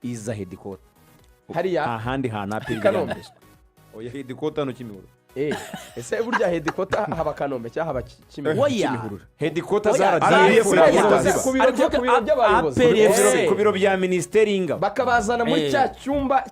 Iza headquarter. Hariya. Nta handi hantu APR Kanombe. yambitswe. Oya, headquarter hano Kimihurura. Ese burya headquarter haba Kanombe cyangwa haba Oya. Kimihurura? Headquarter Oya, za RDF RDF ntabwo ziba. ziba. Ku biro by'abayobozi. APR Eh. Ku biro bya Minisiteri y'Ingabo. Bakabazana muri cya cyumba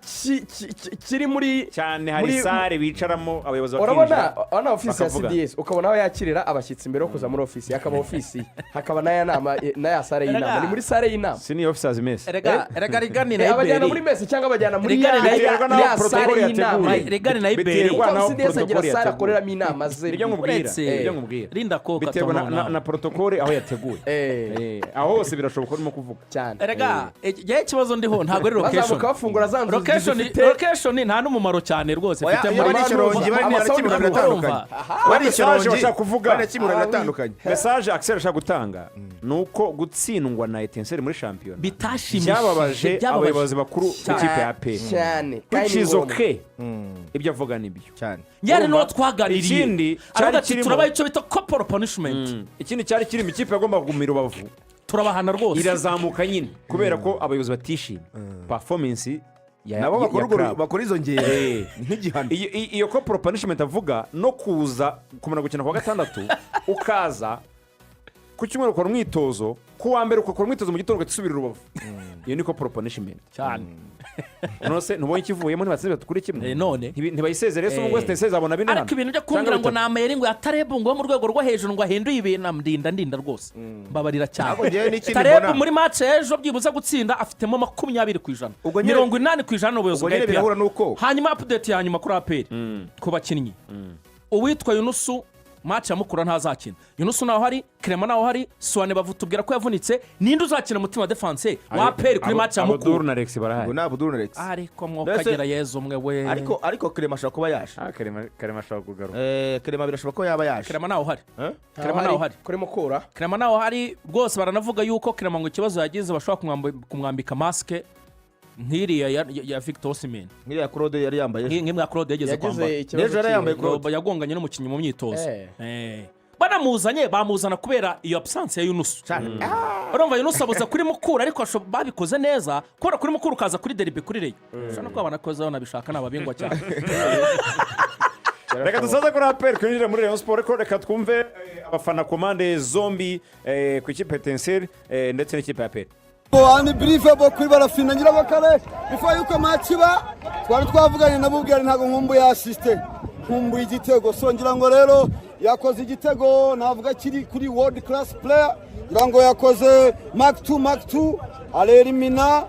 kiri muri Cyane, hari salle bicaramo abayobozi, Urabona, bakinjira, urabona ofisi ya bakavuga. CDS, ukabona aho yakirira abashyitsi mbere yo kuza muri ofisi, hakaba ofisi, hakaba n'aya nama, n'aya salle y'inama, ni muri salle y'inama. Senior officers mess. Erega rigani na Abajyana muri Iberi. mess cyangwa abajyana muri Rigani na Biterwa n'aho ya salle protocol y'inama. yateguye. Rigani na Iberi. Biterwa Kuko n'aho CDS agira protocol salle yateguye. akoreramo inama ze. Nibyo nkubwira. Uretse Nibyo nkubwira. Rinda koka. Biterwa na protocol aho yateguye. Aho hose birashoboka urimo kuvuga. Cyane. Erega igihe ikibazo ndiho ntabwo ari location. Bazamuka bafungura za nzu Location, zifite location nta n'umumaro cyane rwose Oya, ifite iyo muri bari i Shyorongi, bari na Amasound Kimihurura biratandukanye. Bari i Message Shyorongi, bashaka kuvuga. bari na Kimihurura biratandukanye. Message Axel ashaka gutanga ni uko gutsindwa na Etincelles muri shampiyona Bitashimishije. byababaje Byababaje. abayobozi bakuru b'ikipe ya APR. Cyane. Kandi Which ni is ngombwa. okay, ibyo avuga nibyo. Cyane. Nyari n'uwo Urumva? twaganiriye Ikindi cyari aravuga ati turabaha icyo bita corporal punishment. Ikindi cyari kirimo, ikipe yagombaga kuguma i Rubavu, Turabahana rwose. irazamuka nyine kubera ko abayobozi batishimye performance Nabo ya bakora urwo club. bakora izo ngendo nk'igihano. Iyo corporal punishment avuga no kuza kumara gukina ku wa gatandatu, ukaza ku cyumweru ukora umwitozo, ku wa mbere ugakora umwitozo mu gitondo, ugahita usubira i Rubavu, iyo ni corporal punishment. Cyane. None se ntubonye ikivuyemo? Ntibatsinze 3-1? None. Ntibayisezerere se? Ubwo Etincelles zabona bine Ariko hano. ibintu byo Cyangwa kumbwira ngo bitatu. ni amayeri ngo ya Taleb, ngo wo mu rwego rwo hejuru, ngo ahinduye ibintu, ndinda ndinda rwose, mbabarira cyane. Ahubwo njyewe n'ikindi Taleb mbona- muri match y'ejo byibuze gutsinda afitemo 20%. Ubwo nyine- 80% ni ubuyobozi Ubwo bwa nyine APR. birahura n'uko- Hanyuma update ya nyuma kuri APR ku bakinnyi: uwitwa Yunusu match ya Mukura ntazakina. Yunusu naho hari, Clement naho hari, Suwane bavutubwira ko yavunitse. Ninde uzakina mutima défense wa APR kuri match ya Abdul Mukura? na Alex barahari. Ngo ni Abdul na Alex. Ariko mwokagera yezu umwe we. Ariko Clement ashobora kuba yaje. Ah, Karema ashobora kugaruka. Clement birashoboka ko yaba yaje. Clement naho hari. Eh? Clement naho hari. Kuri Mukura. Clement naho hari rwose. Baranavuga yuko Clement ngo ikibazo yagize bashobora kumwambika masque nk'iriya ya Victor Osimhen. Nk'iriya Claude yari yambaye. Nk'imwe ya Claude yageze Yagize kwambara. ikibazo N'ejo yari yambaye cy'ihe. Claude. Yagonganye n'umukinnyi mu myitozo. Eh. Banamuzanye, bamuzana kubera iyo absence ya Yunusu. Cyane. Urumva Yunusu abuza kuri Mukura, ariko babikoze neza kubera kuri Mukura ukaza kuri derby kuri Rayon, ushobora no kuba banakoze banabishaka, ni ababingwa cyane. Reka dusoze kuri APR, twinjire muri Rayon Sports, ariko reka twumve abafana ku mpande zombi, ku ikipe ya Etincelles ndetse n'ikipe ya APR. Unbelievable kuri Barafina Nyirabakare. Before yuko match iba twari twavuganye, namubwira ntabwo nkumbuye assist, nkumbuye igitego. So ngira ngo rero yakoze igitego, navuga kiri kuri world class player. Ngira ngo yakoze mark 2, mark 2, arerimina,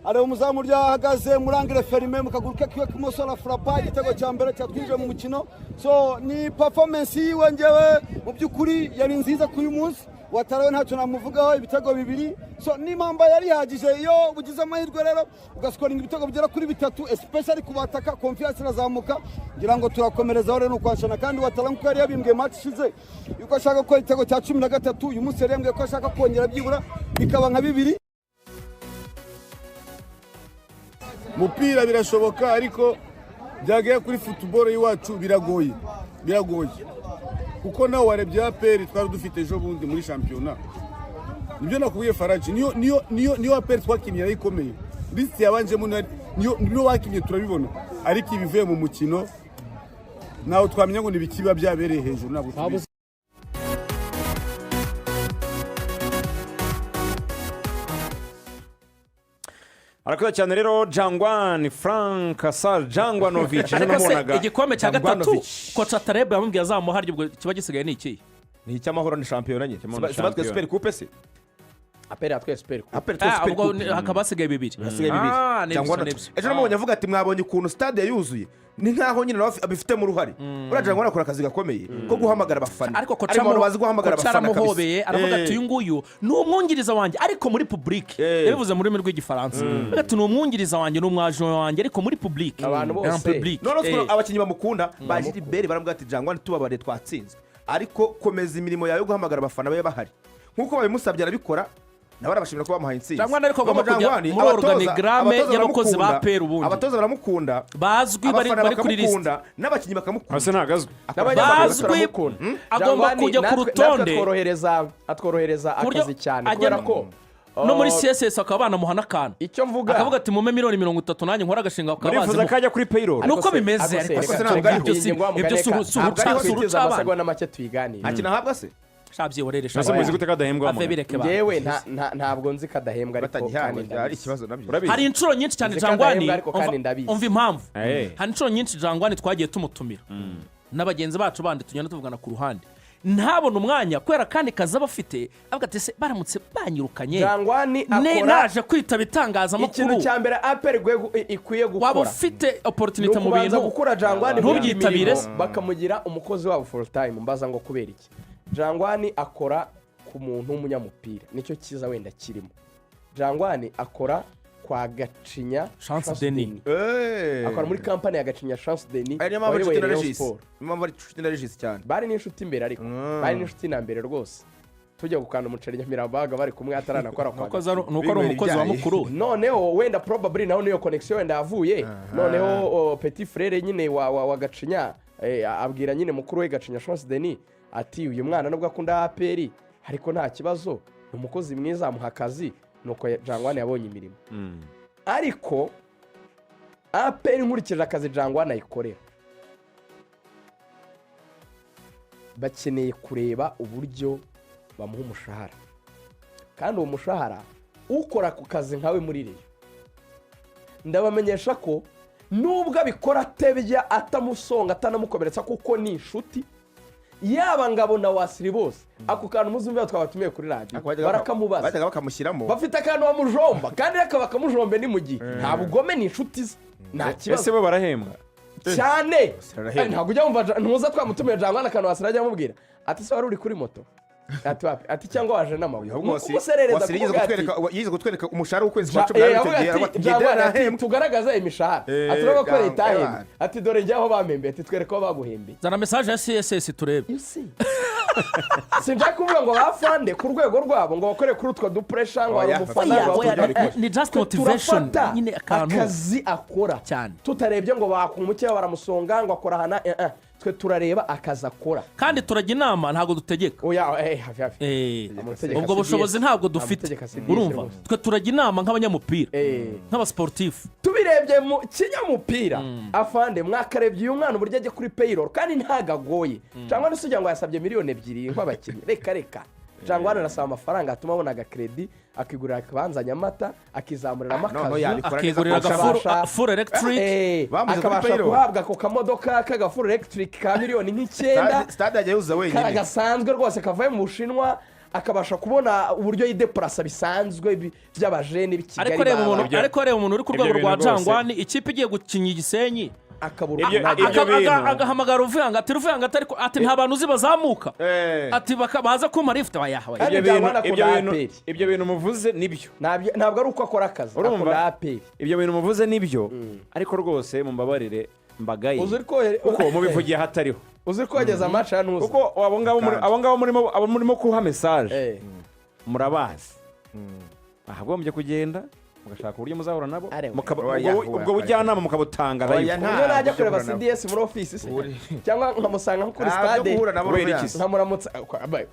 areba umuzamu ryahagaze muri angle fermé, mu kaguru ke kiwe k'imoso arafurapa, igitego cya mbere cyatwinjiye mu mukino. So ni performance yiwe, ngewe mu by'ukuri yari nziza kuri uyu munsi. Watarawe ntacyo namuvugaho, ibitego bibiri, so n'impamba yari ihagije. Iyo ugize amahirwe rero ugascoringa ibitego bigera kuri bitatu, especially ku bataka, confiance irazamuka. Ngira ngo turakomerezaho rero, ni ukwashana. Kandi Watara nk'uko yari yabimbwiye match ishize yuko ashaka gukora igitego cya 13, uyu munsi yari yambwiye ko ashaka kongera byibura bikaba nka bibiri. Mupira birashoboka, ariko byagera kuri football y'iwacu biragoye, biragoye, kuko nawe warebye APR twari dufite ejo bundi muri shampiyona. Nibyo nakubwiye Faraji, niyo APR twakinnye yari ikomeye, liste yabanjemo niyo bakinnye turabibona, ariko ibivuye mu mukino ntawe twamenya ngo ni ibiki biba byabereye hejuru, ntabwo tubizi. Arakoze cyane rero Jangwani Frank Sar Jangwanovic, ejo Ariko se namubonaga. igikombe cya gatatu Jangwanovic. Coach Taleb yamubwiye azamuha, harya ubwo kiba gisigaye ni iki? Ni icy'amahoro, ni shampiyona nyine. Icy'amahoro ni Si batwe shampiyona. Super Coupe se? APR yatwaye Super Coupe. APR twe Ah, Super ubwo Coupe. hakaba hasigaye bibiri. Hasigaye bibiri. Ah, nibyo, Cyangwa nibyo. ejo namubonye avuga ati mwabonye ukuntu stade yuzuye, ni nkaho nyine nawe abifitemo uruhare. Buriya Jangwani akora akazi gakomeye ko guhamagara abafana. Ariko Ari mu bantu bazi guhamagara koca abafana kabisa. aramuhobeye, aravuga ati uyu nguyu ni umwungiriza wanjye ariko muri public. Yabivuze mu rurimi rw'Igifaransa, aravuga ati ni umwungiriza wanjye, ni umwaje wanjye ariko muri public. Abantu bose. En public. Noneho abakinnyi bamukunda ba Gilbert baramubwira ati Jangwani, tubabariye twatsinzwe, ariko komeza imirimo yawe yo guhamagara abafana babe bahari. Nk'uko babimusabye arabikora, nawe arabashimira ko bamuhaye intsinzi. Jangwani ariko agomba Ngo kujya Jangwani, muri organigramme abatoza y'abakozi ba baramukunda, APR ubundi. Abatoza baramukunda, Bazwi, bari abafana bari kuri lisite. bakamukunda, n'abakinnyi bakamukunda. Ase ntabwo azwi. N'abanyamakuru Bazwi, turamukunda. agomba Jangwani kujya ku natwe rutonde. atworohereza Ku buryo akazi cyane agena- kubera ko No muri CSS bakaba banamuha n'akantu, Icyo mvuga, akavuga ati: "Mume 30 miliyoni nanjye nkora agashinga." Bakaba Murifuza bazimuha. ko ajya kuri payroll? Nuko bimeze, ariko se se ntabwo ariho. ibyo si ibyo si Ntabwo ariho. uruca abana. Amasegonda make tuyiganire. Nta kintu ahabwa se? Shabyiborere. Ese muzi gute ko adahembwa? Ave, bireke ba. Ngewe ntabwo nzi ko adahembwa, ariko Batagihabwa kandi ari ndabizi. ikibazo nabyo. Urabizi? Hari inshuro nyinshi cyane Nzi ko Jangwani adahembwa, ariko kandi ndabizi. Umva impamvu. Hari inshuro nyinshi Jangwani twagiye tumutumira na bagenzi bacu bandi, tugenda tuvugana ku ruhande, ntabone umwanya kubera kandi kazi aba afite. Avuga ati: "Se baramutse banyirukanye Jangwani akora naje kwitaba itangazamakuru?" Ikintu cya mbere APR ikwiye Waba gukora ufite ni opportunity mu ukubanza bintu, gukura Jangwani muri iyi ntubyitabire mirimo, se. bakamugira umukozi wabo full time. Mbaza ngo kubera iki? Jangwani akora ku muntu w'umunyamupira, nicyo cyiza wenda kirimo. Jangwani akora kwa Gacinya Chance Denis. Akora muri kampani ya Gacinya Chance Denis Ari niyo mpamvu ari wayoboye inshuti na Rayon Regis. Sport. Niyo mpamvu ari inshuti na Regis cyane. Bari n'inshuti imbere, ariko bari n'inshuti na mbere rwose. Tujya gukanda umuceri Nyamirambo, babaga bari kumwe ataranakora kwa Nuko nuko ari Binywera umukozi wa ibyayi. mukuru we. Noneho wenda probably naho niyo connection wenda yavuye. Noneho petit frère nyine wa Gacinya abwira nyine mukuru we Gacinya Chance Denis ati: "Uyu mwana nubwo akunda APR, ariko nta kibazo, ni umukozi mwiza, amuha akazi." Nuko Jangwani yabonye imirimo. Ariko APR, nkurikije akazi Jangwani ayikorera, bakeneye kureba uburyo bamuha umushahara. Kandi uwo mushahara, ukora ku kazi nkawe muri Rayon, ndabamenyesha ko nubwo abikora atebya, atamusonga, atanamukomeretsa, kuko ni inshuti, yaba Ngabo na Wasiri bose, ako kantu muzumve twabatumiye kuri radiyo barakamubaza. Bajyaga bakamushyiramo. Bafite akantu bamujomba, kandi reka bakamujombe ni mu gihe nta bugome, ni inshuti ze, nta Ese kibazo. bo barahembwa? Cyane. Arahembwa. Ntabwo ujya wumva ntuza twamutumiye Jangwani, akantu Wasiri ajya amubwira ati: "Se wari uri kuri moto?" Ati: "Wapi?" Ati: "Cyangwa waje n'amaguru?" Ahubwo Ni ukumuserereza, Wasiri yigeze kuvuga ati yigeze kutwereka umushahara w'ukwezi kwa 12 icyo avuga gihe, ati, aravuga ati, Jangwani "Ngendera ati nahembwe." "Tugaragaze imishahara." Ati: "Urabona ko leta itahembye." Ati: "Dore njye aho bampembeye." Ati: "Twereke aho baguhembeye." Zana message ya CSS turebe. You see? Sinshaka kuvuga ngo bafande ku rwego rwabo ngo bakore kuri utwo dupuresha ngo hari Oya, umufana Oya, ngo oya, bakore. ni just motivation Turafata nyine, akantu akazi akora cyane. Tutarebye ngo bakumukeba baramusonga ngo akora hana. Twe turareba akazi akora. Kandi turajya inama, ntabwo dutegeka. Oya, hafi hafi. Amutegeka Ubwo CDS. bushobozi ntabwo dufite. Amutegeka CDS Urumva, rwose. twe turajya inama nk'abanyamupira, nk'abasiporutifu. Tubirebye mu kinyamupira, afande, mwakarebye uyu mwana uburyo ajya kuri payroll, kandi ntago agoye. Cyangwa se ugira ngo yasabye 2 miliyoni nk'abakinnyi? Reka reka, cyangwa hano arasaba amafaranga atuma abona agakredi, akigurira akabanza Nyamata, akizamuriramo Noneho akazu, yabikora neza Akigurira kurusha agafuru full electric. Bamuze kuri akabasha payroll. guhabwa ako kamodoka k'agafuru electric ka 9 miliyoni. Stade yajya yuzuza wenyine. Gasanzwe rwose kavuye mu Bushinwa, akabasha kubona uburyo yidepurasa bisanzwe by'abajene b'i Kigali. Ariko reba umuntu, ariko reba umuntu uri ku Ibyo rwego rwa bintu rwose. Jangwani, ikipe igiye gukinya Igisenyi, akabura Ibyo bintu. Agahamagara Ruvuyanga ati: "Ruvuyanga," ati, "ariko," ati, "nta bantu uzi bazamuka?" Ati: "Baza kumpa lift." Oya, oya. Kandi Ibyo bintu Jangwani ibyo akunda bintu APR. Ibyo bintu muvuze nibyo. Ntabwo ari uko akora akazi, Urumva? akunda APR. Ibyo bintu muvuze nibyo, ariko rwose mumbabarire mbagaye, Uzi ko kuko mubivugiye ahatariho. Uzi ko wageze amaca ya ntuzi. Kuko abo ngabo abo ngabo murimo, abo murimo kuha message, murabazi, ahagombye kugenda mugashaka uburyo muzahura nabo, Arewe. Oya, ubwo oya, ubwo bujyanama mukabutanga Oya, live. nta Uburyo najya byo kureba guhura nabo. CDS muri ofisi se, cyangwa nkamusanga nko kuri Nta byo stade, guhura nabo, Kubera Ruvuyanga. iki se? nkamuramutsa.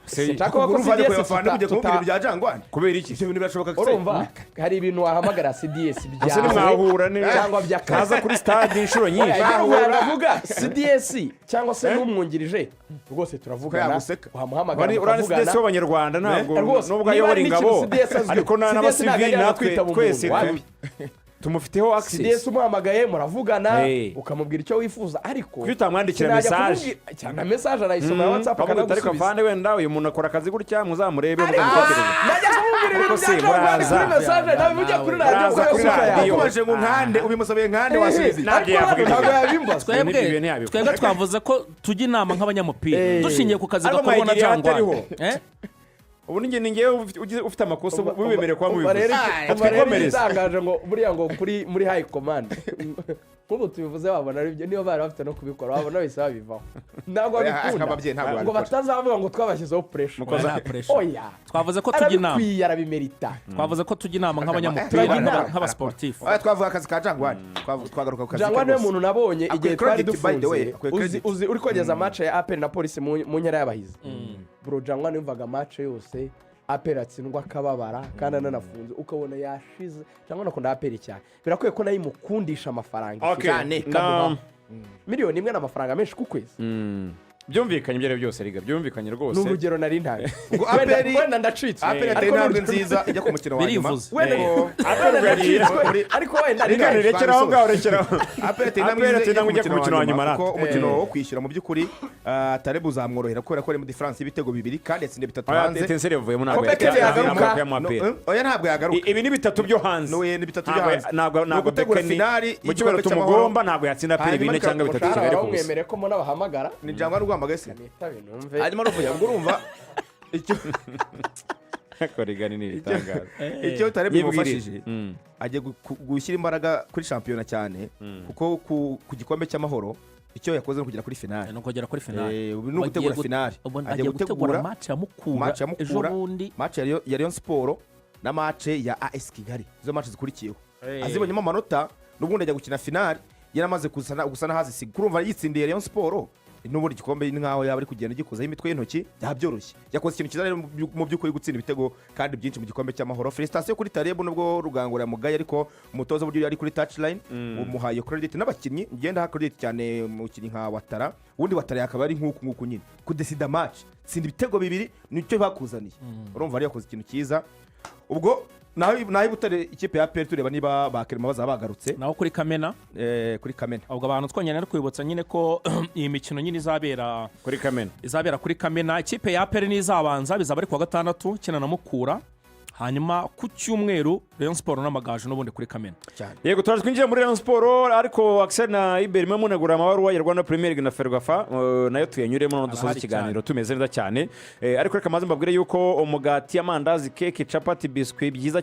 Sinshaka Kuko kuvuga ko urumva ajya kureba CDS fana ugiye kumubwira ibya Jangwani. Kubera iki? Ibyo bintu birashoboka se? Urumva hari ibintu wahamagara CDS Ese byawe ntimwahura cyangwa by'akazi. ntaza kuri stade inshuro nyinshi? Oya, ibyo Ruvuyanga avuga, CDS cyangwa se n'umwungirije rwose turavugana. Ko yaguseka. Wamuhamagara Uriya ni mukavugana. CDS w'Abanyarwanda, ntabwo Rwose, nubwo niba ayobora hari ingabo, n'ikintu CDS azwiho, ariko CDS ntabwo n'abasivili ajya natwe kwitaba twese umuntu, wapi. tumufiteho access. CDS umuhamagaye muravugana, Hey. ukamubwira icyo wifuza, ariko Kuki utamwandikira sinajya message? Cyane, message arayisoma ya WhatsApp Ukamubwira uti: "Ariko akanagusubiza. afande, wenda uyu muntu akora akazi gutya, muzamurebe, Ariko muzamutekereze." najya kumubwira ibintu Ariko bya se, Jangwani muraza. kuri message, nabivugiye kuri radiyo, Muraza kuri kuri suka yawe. radiyo. Ukubaje ngo nkande, ubimusabiye nkande, wasubiza iki? Ntabwo Ariko yavuga hano ibyo. ntabwo yabimbaza. Twebwe Ibyo ntiyabikora. twebwe twavuze ko tujya inama nk'abanyamupira, dushingiye ku kazi Ariko gakorwa na mwayigiriye Jangwani. ahatariho. Ubu ni ngewe ufite amakosa, wibemereye kuba Umva rero mubivuze. umva rero Twikomereze. igitangaje, ngo buriya ngo kuri muri high command, nk'ubu tubivuze wabona ari byo, niba bari bafite no kubikora wabona bahise babivaho. Ntabwo Oya, babikunda ababyeyi ntabwo ngo babikora. batazavuga ngo twabashyizeho pressure. Nta pressure. Oya. Twavuze ko tujya inama. Arabikwiye, arabimerita. Twavuze ko tujya inama nk'abanyamupira, Turajya inama. nk'abasiporutifu. Oya, twavuga akazi ka Jangwani. Twagaruka ku kazi ke Jangwa niwe rwose. muntu nabonye Akwiye igihe twari credit, by the way, dufunze. akwiye Uzi credit. uzi uri kogeza match ya APR na Polisi mu nkera y'abahizi, bro, Jangwa yumvaga match yose. APR atsindwa akababara kandi ananafunze, ukabona yashize, cyangwa anakunda APR cyane. Birakwiye ko nayo imukundisha amafaranga cyane. Ikamuha 1 miliyoni ni amafaranga menshi ku kwezi. Byumvikanye ibyo ari byo byose, riga byumvikanye Ni rwose. urugero nari ntanze. Ubwo Wenda APR ndacitse. APR yateye Ariko intambwe ni urugero. nziza ijya ku mukino wa nyuma. Birivuze. Wenda ndacitswe, ariko wenda Reka rekera aho ngaho, rekera aho. APR yateye intambwe APR nziza yateye ijya ku intambwe ijya ku mukino wa nyuma, rata. kuko umukino wo kwishyura mu by'ukuri Taleb uzamworohera kubera ko ari muri différence y'ibitego bibiri kandi yatsinze bitatu Oya, hanze. Etincelle yavuyemo, ntabwo Ko Bekele yagaruka. ntabwo yakuyemo No, APR. oya, ntabwo yagaruka. Ibi ni bitatu byo hanze. No, ni bitatu byo Ntabwo- hanze. Ntabwo Ni ntabwo ugutegura Bekeni finali mu cyubahiro y'igikombe cy'amahoro. tumugomba, ntabwo yatsinda APR Hanyuma bine cyangwa bitatu i Umushahara Kigali ku busa. barawumwemereye ko mbona bahamagara. Ni Jangwa n'urwambaga se. Nitabe numve. Hanyuma ruvuye ubwo urumva icyo Ariko rigani ni ibitangaza. icyo Taleb Yibwirire. bimufashije, agiye gushyira imbaraga kuri shampiyona cyane, kuko ku gikombe cy'amahoro icyo yakoze ni ukugera kuri finali. Ni ukugera kuri finali. Ubu ni ugutegura finali. Ubu Agiye agiye gutegura gutegura match ya Mukura match ya ejo Mukura, bundi. Match ya Rayon Sport na match ya AS Kigali, izo match zikurikiyeho azibonyemo amanota, n'ubundi ajya gukina finali yaramaze gusa n'ahazisiga. Kurumva yitsindiye Rayon Sport, n'ubundi igikombe ni nkaho yaba ari kugenda agikozaho imitwe y'intoki, byaba byoroshye. Yakoze ikintu cyiza rero mu by'ukuri, gutsinda ibitego kandi byinshi mu gikombe cy'amahoro. Félicitations kuri Taleb, nubwo Rugangura yamugaye, ariko umutoza uburyo yari kuri touchline umuhaye credit, n'abakinnyi ngenda ha credit cyane, umukinnyi nka Watara. Ubundi Watara yakaba ari nk'uku nguku nyine kudesida match, tsinda ibitego bibiri nicyo bakuzaniye. Urumva rero yakoze ikintu cyiza. Ubwo naho i Butare ikipe ya APR tureba niba ba Clement bazaba bagarutse. Naho kuri Kamena. Kuri Kamena. Ubwo abantu twongera no kwibutsa nyine ko iyi mikino nyine izabera Kuri Kamena. Izabera kuri Kamena. Ikipe ya APR nizabanza, bizaba ari kuwa gatandatu ikina na Mukura, hanyuma ku cyumweru Rayon Sport n'Amagaju n'ubundi kuri Kamena. Cyane. Yego, turaje twinjiye muri Rayon Sport, ariko Axel na Iberi mwe munegura amabaruwa ya Rwanda Premier League na Ferwafa, nayo tuyanyuremo noneho dusoze Arahari. ikiganiro tumeze neza cyane. Ariko reka maze mbabwire yuko umugati, amandazi, keke, capati, biscuit byiza.